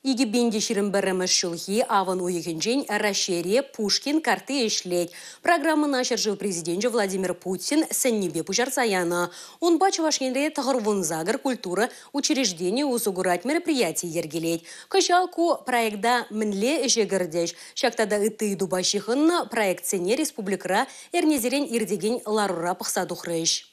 2021-мӗш ҫулхи авӑн уйӑхӗнчен Раҫҫейре Пушкин картти ӗҫлет. Программӑна ҫӗршыв Президенчӗ Владимир Путин сӗннипе пуҫарса янӑ. Унпа Чӑваш Енре 98 культура учрежденийӗ усӑ курать, мероприяти йӗркелет. Кӑҫал ку проекта мӗнле ӗҫе кӗртӗҫ? Ҫак тата ытти ыйтупа ҫыхӑннӑ проектсене республикӑра эрнесерен иртекен ларура пӑхса тухрӗҫ.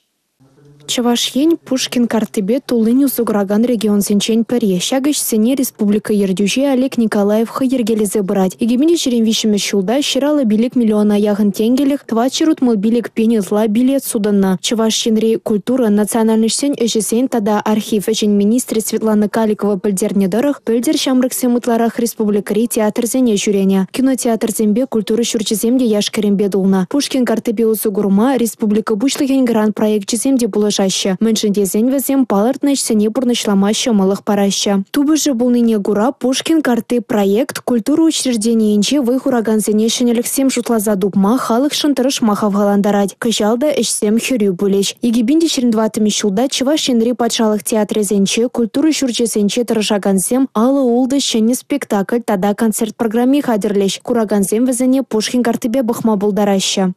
Чӑваш Ен Пушкин карттипе туллин усӑ куракан регионсенчен пӗри. Ҫак ӗҫсене республика ертӳҫи Олег Николаев хӑй йӗркелесе пырать. 2023 ҫулта 155 миллиона яхӑн тенкӗлӗх 465 пин ытла билет сутӑннӑ. Чӑваш Енри культура, национальноҫсен ӗҫӗсен тата архив ӗҫӗн министрӗ Светлана Каликова пӗлтернӗ тӑрӑх, пӗлтӗр ҫамрӑксем ытларах республикӑри театрсене ҫӳренӗ. Кинотеатрсемпе культура ҫурчӗсем те яш-кӗрӗмпе тулнӑ. Пушкин карттипе усӑ курма республика Пуҫлӑхӗн грант проекчӗсем те пулӑшаҫҫӗ. Мӗншӗн тесен вӗсем палӑртнӑ ӗҫсене пурнӑҫлама ҫӑмӑллӑх параҫҫӗ. Тупӑшӗ пулнине кура Пушкин картти проект культура учрежденийӗнче вӑй хуракансене ҫӗнӗлӗхсем шутласа тупма, халӑхшӑн тӑрӑшма хавхалантарать. Кӑҫал та ӗҫсем хӗрӳ пулӗҫ. 2024-мӗш ҫулта Чӑваш Енри патшалӑх театрӗсенче, культура ҫурчӗсенче тӑрӑшакансем 56 ҫӗнӗ спектакль тата концерт программи хатӗрлӗҫ. Куракансем вӗсене Пушкин карттипе пӑхма пултараҫҫӗ.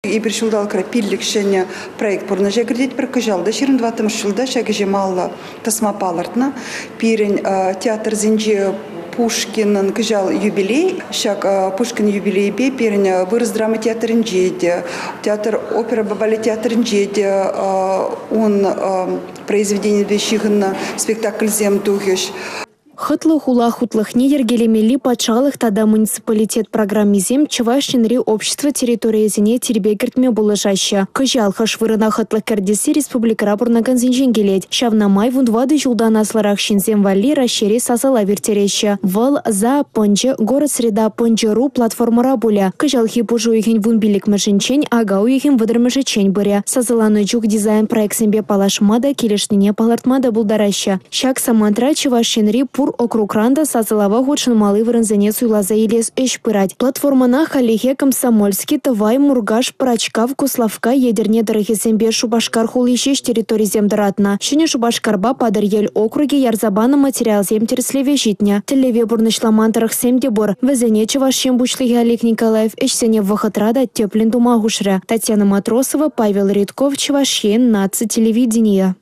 Эпир ҫулталӑкра 5 ҫӗнӗ проект пурнӑҫа кӗртетпӗр. Кӑҫал та 24-мӗш ҫулта ҫак ӗҫе малалла тӑсма палӑртнӑ. Пирӗн театрсенче Пушкинӑн кӑҫал юбилей. Ҫак Пушкин юбилейпе пирӗн вырӑс драма театрӗнче те, театр оперӑпа балет театрӗнче те ун произведенийӗпе ҫыхӑннӑ спектакльсем тухӗҫ. Хӑтлӑ хула хутлӑхне йӗркелемелли патшалӑх тата муниципалитет программисем Чӑваш Енри общество территорийӗсене тирпей кӗртме пулӑшаҫҫӗ. Кӑҫал хӑш вырӑна хӑтлӑх кӗртесси республикӑра пурӑнакансенчен килет. Ҫавна май 14 ҫултан аслӑрах ҫынсем валли Раҫҫейре сасӑлав ирттереҫҫӗ. Вӑл «За пӑнчӑ городсреда пӑнчӑ.ру» платформӑра пулӗ. Кӑҫалхи пуш уйӑхӗн 15-мӗшӗнчен ака уйӑхӗн 30-мӗшӗччен пырӗ. Сасӑланӑ чух дизайн-проектсемпе паллашма та, килӗшнине палӑртма та пултараҫҫӗ. Ҫак самантра Чӑваш Енри пур округран та сасӑлава хутшӑнмалли вырӑнсене суйласа илес ӗҫ пырать. Платформӑна хальлӗхе Комсомольски, Тӑвай, Муркаш, Пӑрачкав, Куславкка, Етӗрне тӑрӑхӗсемпе Шупашкар хули ҫеҫ территорисем тӑратнӑ. Ҫӗнӗ Шупашкарпа Патӑрьел округӗ ярса панӑ материалсем тӗрӗслеве ҫитнӗ. Тӗллеве пурнӑҫламан тӑрӑхсем те пур. Вӗсене Чӑваш Ен Пуҫлӑхӗ Олег Николаев ӗҫсене вӑхӑтра та тӗплӗн тума хушрӗ. Татьяна Матросова, Павел Редков, Чӑваш Ен, наци телевиденийӗ.